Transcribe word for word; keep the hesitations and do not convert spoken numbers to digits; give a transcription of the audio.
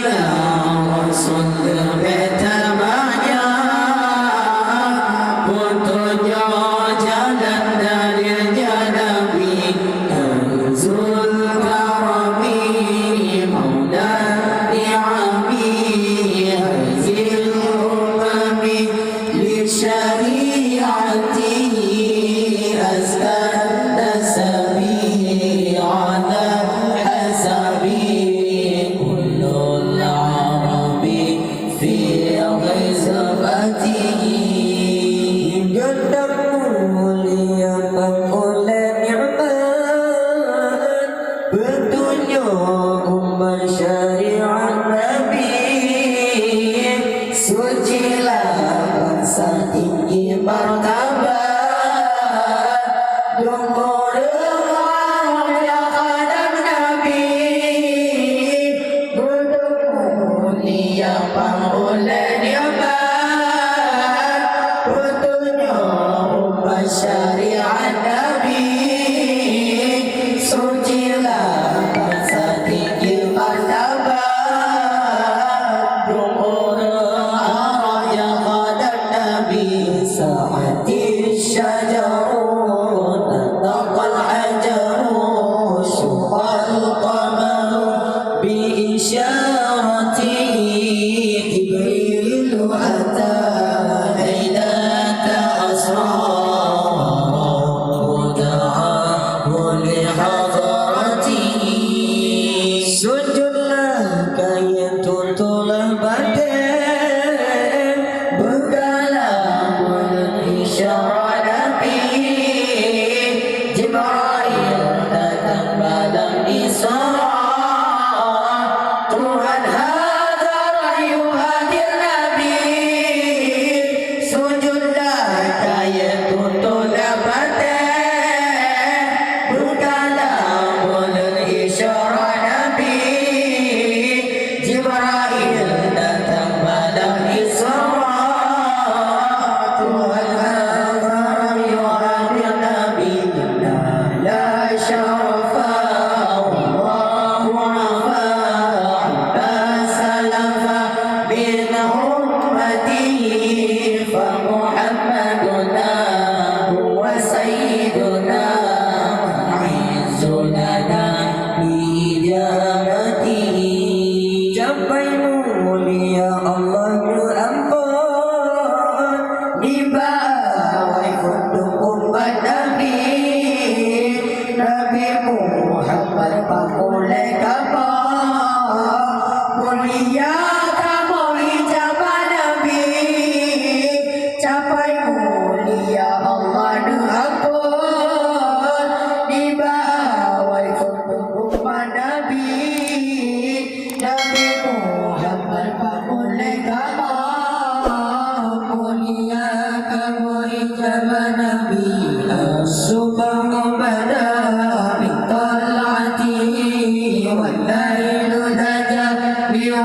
Rasul leubeh teubanyak, peutunyok jalan dari Nabi. Zul karami maudan ni'ami, hazil umami li syari'atihi, azkan nasabi ala hasabi. Kullul arabi fi ghizbatihi. Geutanyoe mulia pangulée nikmat, peutunyok umat syariat Nabi. Sucilah bansa tinggi martabat, dong ureueng-ureueng nyang khadam Nabi. Mulia pangulée nikmat, peutunyok umat syariat Nabi. Sucilah bansa tinggi martabat, dong ureueng-ureueng nyang khadam Nabi. Sa'ati syajaru, nataqal hajaru, syuqqal qamaru bi isyaratihi. Jibrilu ata lailata asra, wa rabbu da'ahu li hadratihi. Sujudlah kayée tutolah batée, beukalam buleuen isyara Nabi. Jibrail datang balam Isra, Tuhan hadar ayue hadir Nabi. Sujudlah kayée tutolah batée, beukalam buleuen isyara Nabi. Jibrail datang balam Isra, Tuhan hadar ayue hadir Nabi. La syarafa wallahu afa, Abbas salafa min ummatihi, fa Muhammaduna huwa sayyiduna wa izzuna bi ijabatihi. Capai mulia Allah meuamphon nibak awai keutuek umat Nabi. Nabi Muhammad pangulée kamoe, mulia kamoe ijabah Nabi. Capai mulia Allah neuamphon nibak awai keutuek umat Nabi. Nabi Muhammad pangulée kamoe, mulia kamoe ijabah Nabi. As-subhu bada min tal'atihi, wal lailu naja min